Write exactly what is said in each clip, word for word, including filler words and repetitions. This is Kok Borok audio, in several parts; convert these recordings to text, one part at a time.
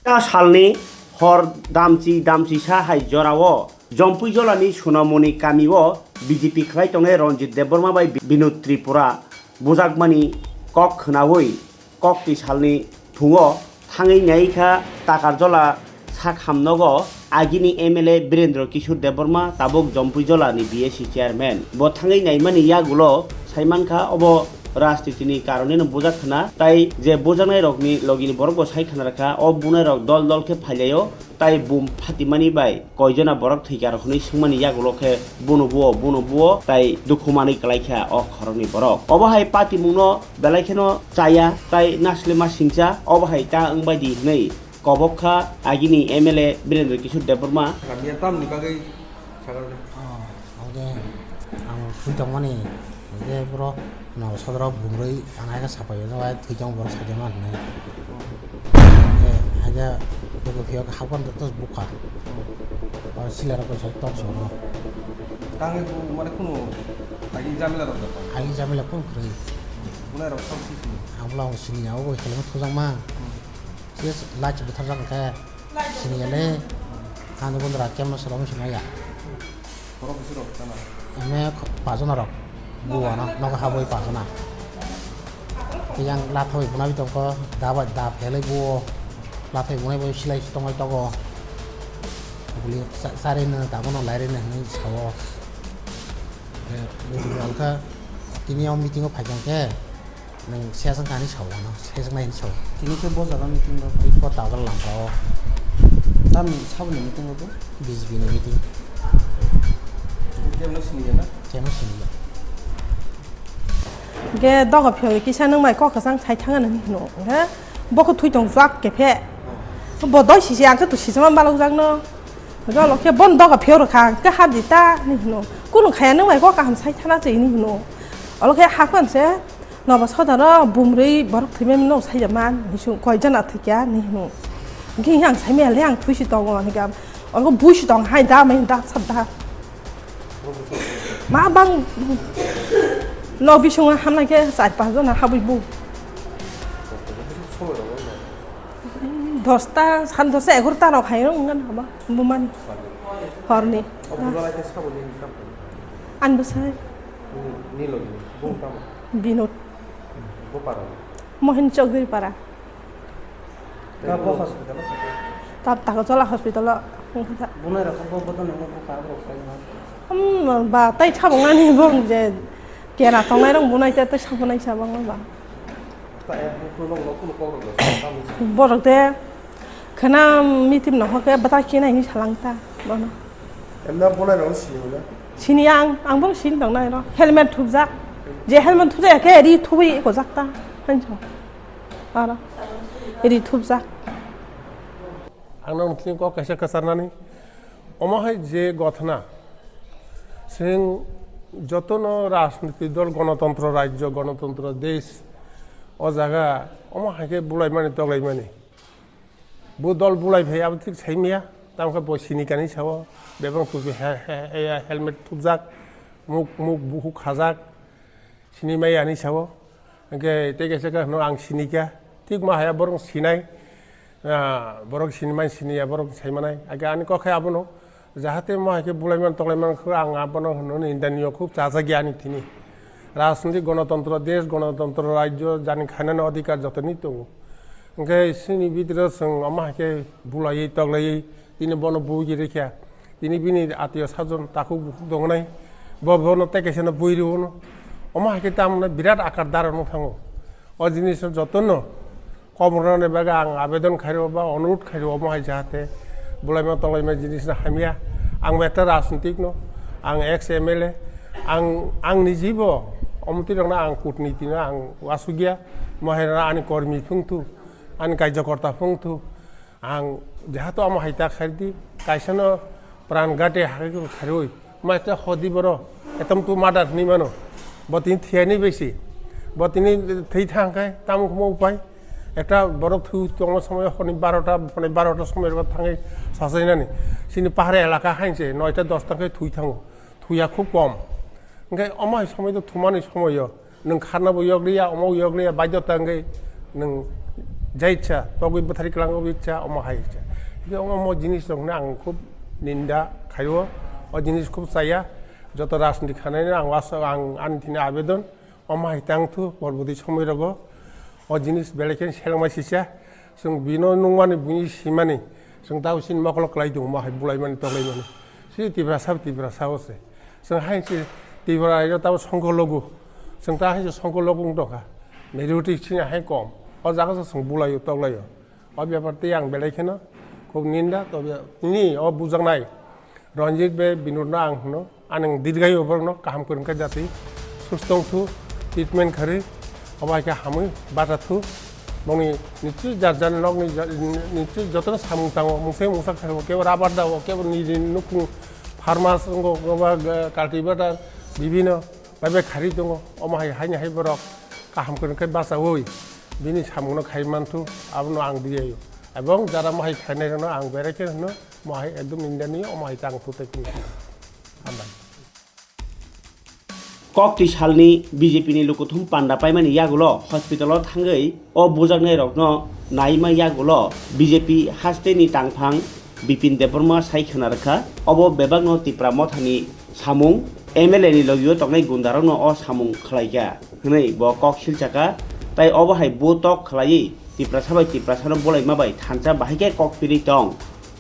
Ta salni hor damchi damchi sa hai jorao Jompui jolani Sunamoni kamio B J P khlai tongnai Ranjit Debbarma bai Binod Tripura bujakmani kok khwnaui kok twi salni thungo thangwi naikha Takarjola sak hamnogo agini M L A Birendra Kishore Debbarma, tabuk Jompui jolani B S C chairman. Bo thangwi naimani yagulo saimankha obo rajnitini karoneno bujak khna, tai je bujaknairokni logini borokbo sai khna rwkha, o bunairok dol dol khe phailaio, tai bum phatimani bai koijona borok thwikha rok hwnwi swngmani yagulo khe bono buo, bono buo, tai dukhu manwi kwlaikha o khoroknwi borok. Obo hai patimungno belai kheno chaya, tai naslima singcha, obo hai ta wngbai di hwnwi kobok kha agini M L A Birendra Kishore Debbarma. Ramya tamni bagwi sakha de. Oh, obo de ang thwi tongmani, hwnkhe borok no sodorok bumrwi ang hai khe sapai o, thwi tong borok sajakma hinwi. Hwnkhe hai khe bwkha phiyok hakpan tos bukha. O silarok bai sai tok sono. Tangwi bo mane kunu agi jamila rok da. Agi jamila kunu kwrwi. Bunai rok sok sisi. Ang bwla ang sini ya, obo helmet thujakma. Hmm. Yes, light bwtharjak hwnkhe siniya le. Ano bondora kemno salo wngsi maya. Borok bisi rok tama. Eme pajona rok. Buwa no, nogo haboi pajona. Yang lathoi bunai tongko, daba, da phelai buo. Lathoi bunai bo silai tongoi togo. Buli sa-, sari no, dabo no lairi no hinwi sao. Eh, buli alka, tini o meeting o phaikang khe. Nwng sesang kani sao ano, sesang nai sao. Tini khe bo jaga meeting rok. Iko tagal langka o. Tamni saboni meeting rok bo? B J P ni meeting. Kemno siniya na? Kemno siniya. Ge doga phiyori kisa nwng bai kok kwchang sai thang ani hino. Ge bokho thwi tong jak kephe. Bo doi sisi ang khe tu sisima balok jak no. Ge olo khe bon doga phiyori kha, ke hadi ta ni hino. Kunu khaya nwng bai kok kaham sai thana chini hino. Olo khe hakon se. Nobo sodaro bumrwi borok thwimani no saijak man, hisung koi jana thwikya ni hino. Hingke ang saimaya le ang thwi si tongo, hingke ang, oro bui si tong hai da mai da sat da. Ma bang no bisung hamna ke char pas jona habui bu. Dosta, san dosta, egarota rok hai rong ngan haba, bumani. Horni. Ani bwsai. Binod. Bo para. Mohin Chowdhury para. Ka bo hospital o? Ta, Takarjola hospital o wngkha. Bunai rok bo bodo nang bo ka rok sai ma. Hmm, ba tai thabong nani bong je kera tongnai rong bunai te tai sabonai sa bang ba. Ta e bo no no kuno kok rok. Borok te khana mitim no hoke bata kina ni salang ta bono. Emna bunai rok sini na? Sini ang, ang bo sini tong nai ro. Helmet thupjak. Je helmet thupjak ya khe ri thubui ko jak ta. Hanjo. Ara. Ri thupjak. Ang nang thini kok kaisa kwcharnani. Omo hai je gothna. Sing jotono rajniti dol, gonotontro rajyo, gonotontro desh. O jaga omo hai khe bulaimani, toglaimani. Bo dol bulai phai abo thik sai maya, tamo khe bo sini kani sao, bebak tupi he-, he-, he-, helmet thupjak, muk, muk bukhuk khajak, sini maya ani sao. Hingke tei kaisa khe hwno ang sini kha, thik ma haya borok sinai, ah, borok sini mai sini ya borok sai manai. Hingke ani kok khe abono, jahate mo hai khe bulai man toklai man khe ang abono hwnwi Indian yo khub chajak ya ani thini. Rajniti gonotontro desh, gonotontro rajyo, jani khainani adhikar jotoni tongo. Hingke sini bidire chwng omo hai khe bulaiwi toklaiwi tini bono bui rikha. Tini bini atiyo sajon takhuk bukhuk tongnai. Bo bono tei kaisa no bui riono. Omo hai khe tamno birat akar darono thango. O jinis no jotono Komornani bagwi ang abedon khairo ba onurudh khairo omo hai jahate bulaima tonglaima jinis no hamya. Ang bo ekta rajnitik no, ang ex M L A, ang, ang nijibo omtwi rokno ang kutniti no ang wasugya, mo hai rok ani kormi phungthu, ani kaijakorta phungthu, ang jahato omo hai ta khaidi, kaisa no pran gate hai khairoi. Maitha hodi boro, etom tu madar ni mano. Bo tini thiyani besi. Bo tini thwi thang khai, tamo khumo upai. Ekta borok thwi tongma somoy honi barota, honi barota somoy ro thangwi sasainani. Sini pahar elaka hainse, noita dosta khai thwi thango. Thwiya khub kom. Hingke omo hai somoy to thumani somoyo. Nwng kharna bo yokliya, omo yokliya, baidota hingke nwng Jai cha, togwi bwthari kwlangwi cha, omo hai cha. Hingke omo, omo jinis rokno ang khub ninda khaio, o jinis khub chaya. Joto rajniti khanai ang waso ang ani thini abedon, omo hai tang thu, porboti somoi rogo, o jinis belai khe selengmai sisa. Chwng bino nungmani, bini simani, chwng tabo chini mokolo kwlai tongo, omo hai bulaimani, toklaimani. Si Tiprasa, Tiprasa o se. Chwng hai se Tipra raijak tabo songkho logu. Chwng ta hai se songkho logu wng tongkha. Majority chini hai kom. O jaga se chwng bulaio, toklaio. O bepar tei ang belai kheno khub ninda, tobe ni o bujaknai Ranjit bai Binod no ang hwno, anang dirgayo borokno kaham kwrwng khe jati sustong thu, treatment kharwi, obo hai khe hamwi bacha thu. Bongni nichi jar jar nokni ja-, nichi jotono samung tango, mungsa mungsa khaio, kebo rabar dao, kebo nini nukhung farmers wngo, obo, eh, cultivator, bibino bai bai kharwi tongo, omo hai haini hai borok kaham kwrwng khe bachaui bini samungno khai manthu, abono ang diyaio. Ebong jara mohai khainairokno ang berai khe hwno, mohai ekdom India ni omo hai tang thu tei phunukha. Hambai. Kokti salni B J P ni lukuthum panda paimani yagulo hospital o thangwi o bujaknairokno naima yagulo B J P hasteni tangphang Bipin Debbarma sai khwna rwkha, obo bebakno Tipra Mothani samung, M L A ni logio tongnai gundarokno o samung khlaikha hwnwi bo kok silchakha, tai obo hai bo tok khlaiwi Tiprasa bai Tiprasano bolaima bai thansa bahai khe kok pirwi tong.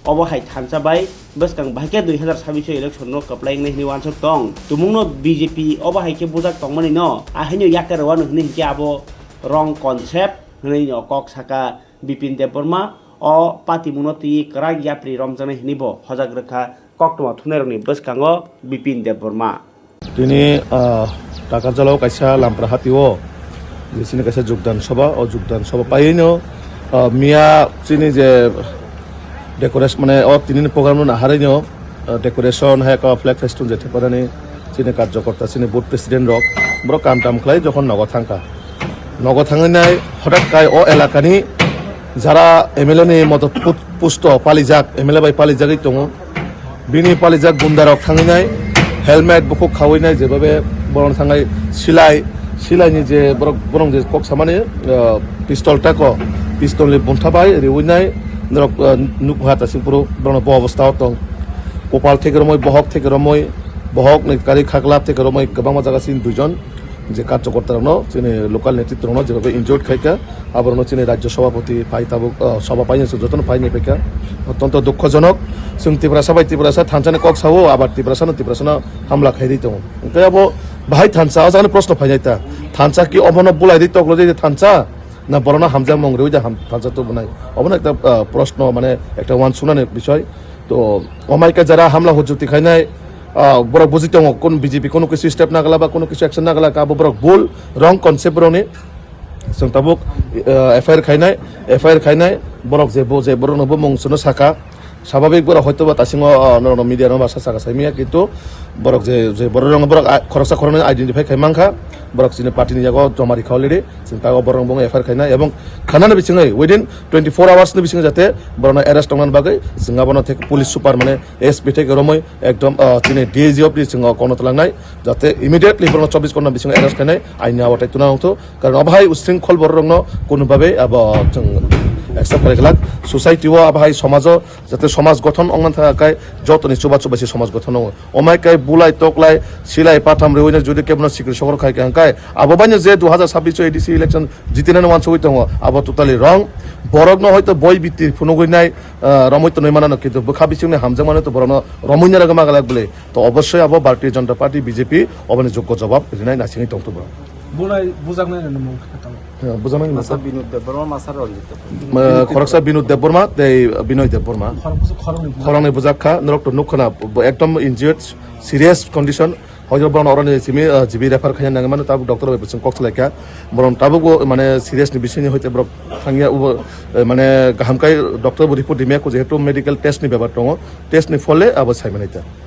Obo hai thansa bai bwskang bahai khe dui hazar sabbish o election no kwplai wngnai hwnwi uansuk tong. Tumungno B J P obo hai khe bujak tongmani no ahaino yakarwano hwnwi hinkhe abo wrong concept hwnwi no kok saka Bipin Debbarma. O patimungno twi kwrak yapri romjaknai hwnwi bo hojak rwkha koktwma thunairokni bwskango Bipin Debbarma. Tini, ah, Takarjala o kaisa Lampra hati o je chini kaisa jogdan sabha, o jogdan sabha paiwino, ah, miya chini je decoration mane o tini ni program no naharwi no, ah, decoration hai ka flag festoon je thepanani chini karjokorta chini board president rok borok kam tam khlai jokhon nogo thangkha. Nogo thangwi nai hotat kai o elakani jara M L A ni modot put-, pusto palijak, M L A bai palijagwi tongo. Bini palijak gunda rok thangwi nai helmet bukhuk khawi nai, jebhabe borok thangwi silai, silai ni je borok, borok je kok samani, ah, pistol tako, pistol ni buntha bai riwi nai norok, ah, nukha ta sing phuru borok bo obostha o tong. Kopal theke romwi, bohok theke romwi, bohok ni kari khakla theke romwi kwbangma jaga sini duijon. Je karjokortarokno, chini local netritwrokno jebhabe injured khaikha, aborokno chini rajyo sabhapati phai tabuk, ah, sabha painai se jotono phainai phaikha. Ottonto dukhojonok, chwng Tiprasa bai Tiprasa thansani kok sao, abar Tiprasano Tiprasano hamla khairwi tongo. Hwnkhe abo bahai thansa, o jagani proshno phainai ta. Thansa ki obono bulairwi toklodi thansa? Na borokno hamjakmung rwi da ham-, thansa tubunai? Obono ekta, ah, proshno, mane ekta uansugnani bisoi. To, omaika jara hamla hujuti khainai, ah, borok buji tongo, kun B J P kunu kisu step nagala ba kunu kisu action nagala ka, abo borok bul, wrong concept borokni. Chwng tabuk, ah, F I R khainai, F I R khainai, borok je bo, je borokno bumung chwngno saka, sababik borok hoito ba tasingo, ah, norokno media no ba sa saka saimanya, kintu borok je, je borok rokno borok, ah, khoroksa khoroknwi identify khai mankha, borok chini party ni yago joma rikha already, chwng tago borok rokno F I R khainai, ebong khanani bisingwi within twenty four hours ni bisingo jate borokno arrest tongnani bagwi chwng abono thek police super mane S P theke romwi ekdom, ah, chini D I G office chwng o kokno twlangnai, jate immediately borokno chobbish ghonta bisingo arrest khainai, aini awatai tuna wngthu, karon abo hai usringkhol borok rokno kunu babe abo chwng accept khlai glak. Society o abo hai somajo jate somaj gothon ongna thangkha kai jotoni chuba chuba se somaj gothon wngo. Omai kai bulai toklai silai patham rwino jodi kebono sikri sokro khai kha hwnkhe abo baino je dui hazar sabbish o A D C election jitinani uansugwi tongo, abo totally wrong. Borokno hoito boi biti phunugwi nai, ah, romwi tonwi manano, kintu bwkha bisingni hamjakmano to borokno romwi narwgwi magalak bwle. To obossoi abo Bharatiya Janata Party, B J P oboni joggo jawab rinai naisingwi tongthogo. Bulai bujaknai nini mung khe tamo? Eh, bujaknai nini masa mung? Binod Debbarma, masa Ranjit Debbarma. Eh, khoroksa Binod Debbarma tei Binoy Debbarma. Khoroksa khoroknwi bujak. Khoroknwi bujak kha, norok to nukha na, bo ekdom injured, serious condition. Hoyto bono oroni simi, eh, G B refer khaina nangmano, tabuk doctor bai bwswng kok salaikha. Bono tabuk bo mane serious ni bisingni hoite borok thangya, ubo, eh, mane kaham kai doctor bo report rimya kho, jehetu medical test ni bepar tongo, test ni phole abo saimani ta.